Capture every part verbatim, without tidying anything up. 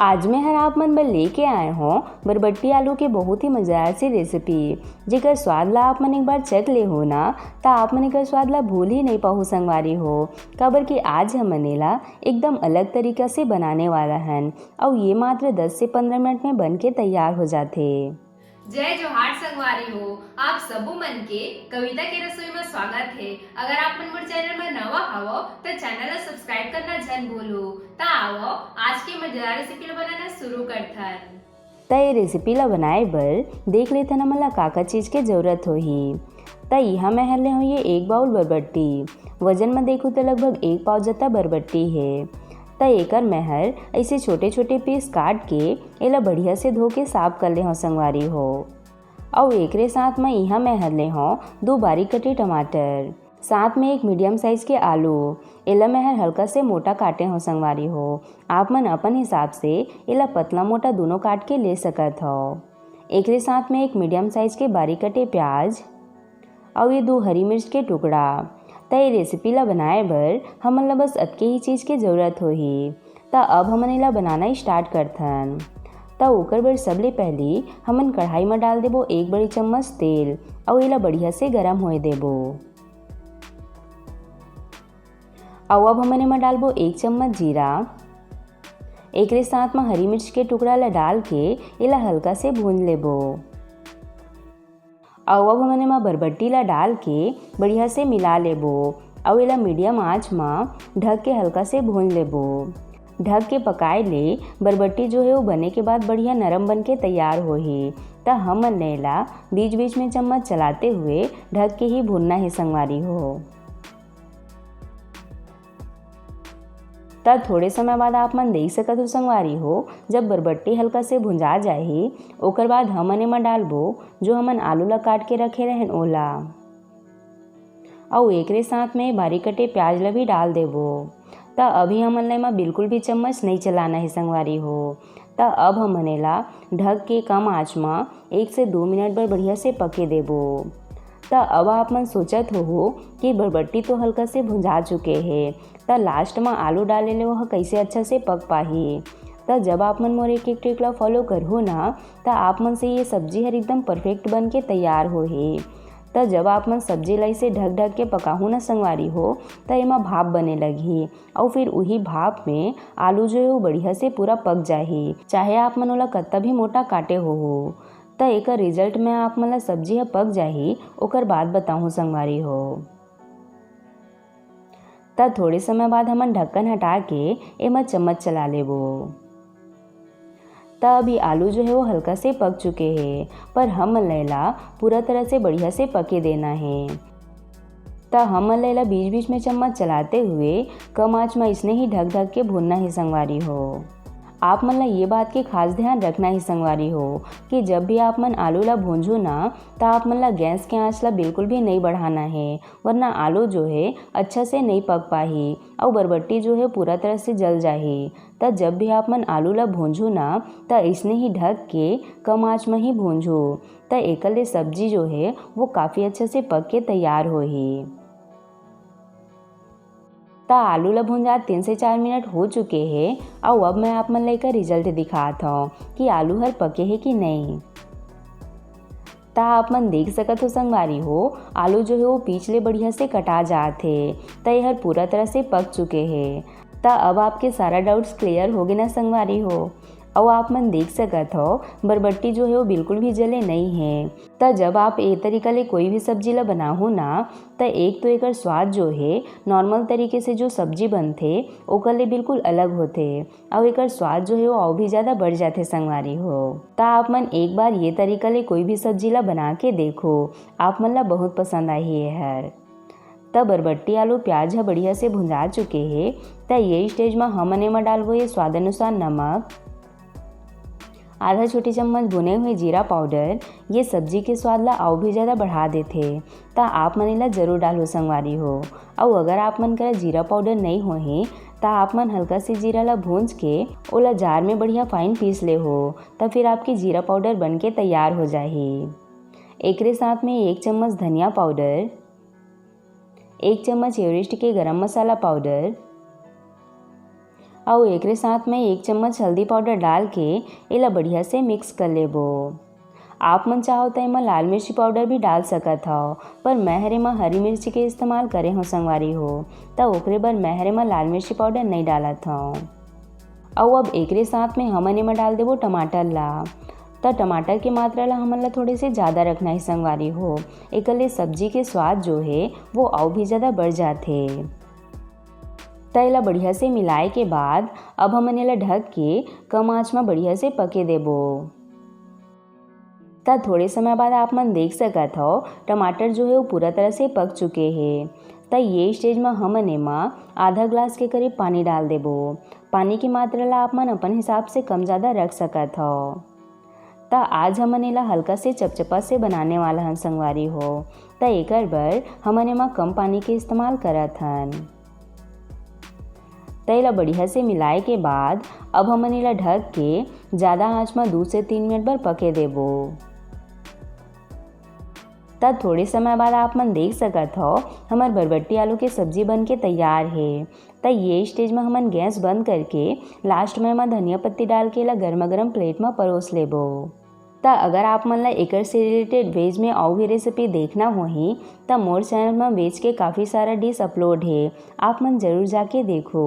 आज मैं हर आप मन बर लेके आए हों बरबट्टी आलू के बहुत ही मजेदार सी रेसिपी, जेकर स्वाद ला आप मन एक बार चख ले हो ना, त आप मन एकर स्वाद ला भूल ही नहीं पाहू संगवारी हो, काबर कि आज हमन एला एकदम अलग तरीका से बनाने वाला हन, अउ ये मात्र दस से पंद्रह मिनट में बन के तैयार हो जाथे। जय जोहार संगवारी हो, आप सबो मन के कविता के रसोई में स्वागत है। अगर आप मन मोर चैनल में नवा हवो, त चैनल ला सब्सक्राइब करना झन भूलू। त आवो, आज के मजेदार रेसिपी ला बनाना शुरू करथन। त ये रेसिपी ला बनाए बर देख लेथन हमन ला का-का चीज के जरूरत होही। त इहाँ मैं हर ले हों ये एक बाउल बरबट्टी, वजन में देखू त लगभग एक पाव जत्ता बरबट्टी हे। त एकर मैं हर ऐसे छोटे-छोटे पीस काट के एला बढ़िया से धो के साफ कर ले हों संगवारी हो। अउ एकरे साथ म इहाँ मैं हर ले हों दू बारीक कटे टमाटर, साथ में एक मीडियम साइज के आलू। एला मैं हर हल्का से मोटा काटे हों संगवारी हो। आप मन अपन हिसाब से एला पतला मोटा दोनों काट के ले सकत हव। एकरे साथ में एक मीडियम साइज के बारीक कटे प्याज अउ ये दू हरी मिर्च के टुकड़ा। त ये रेसिपी ला बनाए बर हमन ला बस अतके ही चीज के जरूरत होही। त अब हमन एला बनाना स्टार्ट करथन। त ओकर बर सबले पहिली हमन कढ़ाई म डाल देबो एक बड़ी चम्मच तेल अउ एला बढ़िया से गरम होए देबो। अउ अब हमन एमा डालबो एक चम्मच जीरा। एकरे साथ म हरी मिर्च के टुकड़ा ला डाल के एला हल्का से भून लेबो। अउ अब हमन एमा बरबट्टी ला डाल के बढ़िया से मिला लेबो अउ एला मीडियम आंच म ढक के हल्का से भून लेबो। ढक के पकाए ले बरबट्टी जो हे वो बने के बाद बढ़िया नरम बन के तैयार होही। त हमन एला बीच-बीच में चम्मच चलाते हुए ढक के ही भूनना हे संगवारी हो। त थोड़े समय बाद आप मन देख सकत हो संगवारी हो, जब बरबट्टी हल्का से भुंजा जाही, ओकर बाद हमन एमा डालबो जो हमन आलू ला काट के रखे रहेन ओला, अउ एकरे साथ में बारीक कटे प्याज ला भी डाल देबो। त अभी हमन ला एमा बिल्कुल भी चम्मच नइ चलाना हे संगवारी हो। त अब हमन एला ढक के कम आंच म एक से दो मिनट बर बढ़िया से पके देबो। त अब आप मन सोचत होहू कि बरबट्टी तो हल्का से भुंजा चुके हे, त लास्ट म आलू डाले ले ओह कइसे अच्छा से पक पाही। त जब आप मन मोर एक एक ट्रिक ला फॉलो करहू ना, त आप मन से ये सब्जी हर एकदम परफेक्ट बन के तैयार होही। त जब आप मन सब्जी ला इसे ढक ढक के पकाहू ना संगवारी हो, त एमा भाप बने लगही, अउ फिर उही भाप में आलू जो हे वो बढ़िया से पूरा पक जाही, चाहे आप मन ओला कत्ता भी मोटा काटे होहू। त एकर रिजल्ट में आप मन ला सब्जी ह पक जाही, ओकर बाद बताहूँ संगवारी हो। त थोड़े समय बाद हमन ढक्कन हटा के एमा चम्मच चला लेबो। त अभी आलू जो हे वो हल्का से पक चुके हे, पर हमन ला एला पूरा तरह से बढ़िया से पके देना हे। त हमन ला एला बीच-बीच में चम्मच चलाते हुए कम आंच म अइसने ही ढक-ढक के भूनना हे संगवारी हो। आप मन ला ये बात के खास ध्यान रखना हे संगवारी हो कि जब भी आप मन आलू ला भूंजो ना, त आप मन ला गैस के आंच ला बिल्कुल भी नइ बढ़ाना हे, वरना आलू जो हे अच्छा से नइ पक पाही अउ बरबट्टी जो हे पूरा तरह से जल जाही। त जब भी आप मन आलू ला भूंजो ना, त अइसने ही ढक के कम आंच म ही भूंजो, त एकर ले सब्जी जो हे वो काफी अच्छा से पक के तैयार होही। त आलू ला भुंजात तीन से चार मिनट हो चुके हे, अउ अब मैं आप मन ला एकर रिजल्ट दिखात हव कि आलू हर पके हे कि नइ। त आप मन देख सकत हो संगवारी हो, आलू जो हे वो पीछ ले बढ़िया से कटा जात हे, त एहर पूरा तरह से पक चुके हे। त अब आपके सारा डाउट्स क्लियर हो गे ना संगवारी हो? अउ आप मन देख सकत हो, बरबट्टी जो हे वो बिल्कुल भी जले नइ हे। त जब आप ए तरीका ले कोई भी सब्जी ला बनाहू ना, त एक तो एकर स्वाद जो हे नॉर्मल तरीके से जो सब्जी बनथे ओकर ले बिल्कुल अलग होथे, अउ एकर स्वाद जो हे वो अउ भी ज्यादा बढ़ जाथे संगवारी हो। त आप मन एक बार ये तरीका ले कोई भी सब्जी ला बना के देखो, आप मन ला बहुत पसंद आही एहर। त बरबट्टी आलू प्याज ह बढ़िया से भुंजा चुके हे, त ये स्टेज म हमन एमा डालबो ये स्वाद अनुसार नमक, आधा छोटी चम्मच भुने हुए जीरा पाउडर। ये सब्जी के स्वाद ला अउ भी ज्यादा बढ़ा देथे, त आप मन एला जरूर डालहू संगवारी हो। अउ अगर आप मन करा जीरा पाउडर नइ होही, त आप मन हल्का से जीरा ला भूंज के ओला जार में बढ़िया फाइन पीस लेहू, त फिर आपके जीरा पाउडर बन के तैयार हो जाही। एकरे साथ में एक चम्मच धनिया पाउडर, एक चम्मच एवरेस्ट के गरम मसाला पाउडर, अउ एकरे साथ में एक चम्मच हल्दी पाउडर डाल के एला बढ़िया से मिक्स कर लेबो। आप मन चाहो त एमा लाल मिर्ची पाउडर भी डाल सकत हव, पर मैं हर एमा हरी मिर्ची के इस्तेमाल करे हव संगवारी हो, त ओकरे बर मैं हर एमा लाल मिर्ची पाउडर नइ डालत हव। अउ अब एकरे साथ में हमन एमा डाल देबो टमाटर ला। त टमाटर के मात्रा ला हमन ला थोड़े से ज़्यादा रखना हे संगवारी हो, एकर ले सब्जी के स्वाद जो हे वो अउ भी ज़्यादा बढ़ जाथे। त एला बढ़िया से मिलाए के बाद अब हमन एला ढक के कम आंच म बढ़िया से पके देबो। त थोड़े समय बाद आप मन देख सकत हव, टमाटर जो हे वो पूरा तरह से पक चुके हे। त ये स्टेज म हमन एमा आधा ग्लास के करीब पानी डाल देबो। पानी की मात्रा ला आप मन अपन हिसाब से कम ज़्यादा रख सकत हव। त आज हमन एला हल्का से चपचपा से बनाने वाला हन संगवारी हो। त एकर बर हमन एमा कम पानी के इस्तेमाल करत हन। त एला बढ़िया से मिलाए के बाद अब हमन एला ढक के ज़्यादा आंच म दू से तीन मिनट बर पके देबो। त थोड़े समय बाद आप मन देख सकत हव, हमर बरबट्टी आलू के सब्जी बन के तैयार हे। त ये स्टेज म हमन गैस बंद करके लास्ट में एमा धनिया पत्ती डाल के एला गर्मा गर्म प्लेट म परोस लेबो। त अगर आप मन ला एकर से रिलेटेड वेज में अउ भी रेसिपी देखना होही, त मोर चैनल म वेज के काफ़ी सारा डिश अपलोड हे, आप मन जरूर जाके देखो।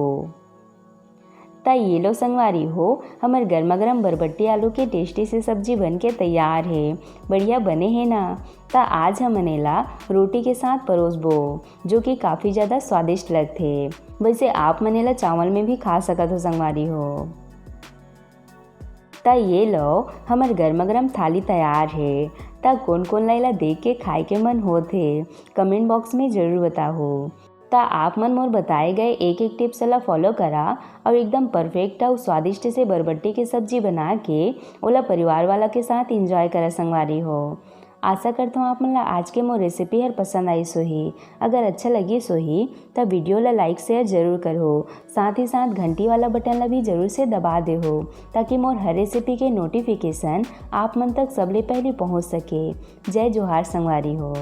त ये लो संगवारी हो, हमर गर्मा गर्म बरबट्टी आलू के टेस्टी से सब्जी बन के तैयार हे। बढ़िया बने हे ना? त आज हमन एला रोटी के साथ परोसबो, जो कि काफ़ी ज़्यादा स्वादिष्ट लगथे। वैसे आप मन एला चावल में भी खा सकत हो संगवारी हो। त ये लो, हमर गर्मा गर्म थाली तैयार हे। त कोन कोन ला एला देख के खाए के मन होत हे, कमेंट बॉक्स में जरूर बताहो। त आप मन मोर बताए गए एक एक टिप्स ला फॉलो करा अउ एकदम परफेक्ट अउ स्वादिष्ट से बरबट्टी के सब्जी बना के ओला परिवार वाला के साथ एंजॉय करा संगवारी हो। आशा करत हूँ आप मन ला आज के मोर रेसिपी हर पसंद आइस होही। अगर अच्छा लगिस होही त वीडियो ला लाइक शेयर जरूर करहो, साथ ही साथ घंटी वाला बटन ला भी जरूर से दबा देहो, ताकि मोर हर रेसिपी के नोटिफिकेशन आप मन तक सबले पहली पहुँच सके। जय जोहार संगवारी हो।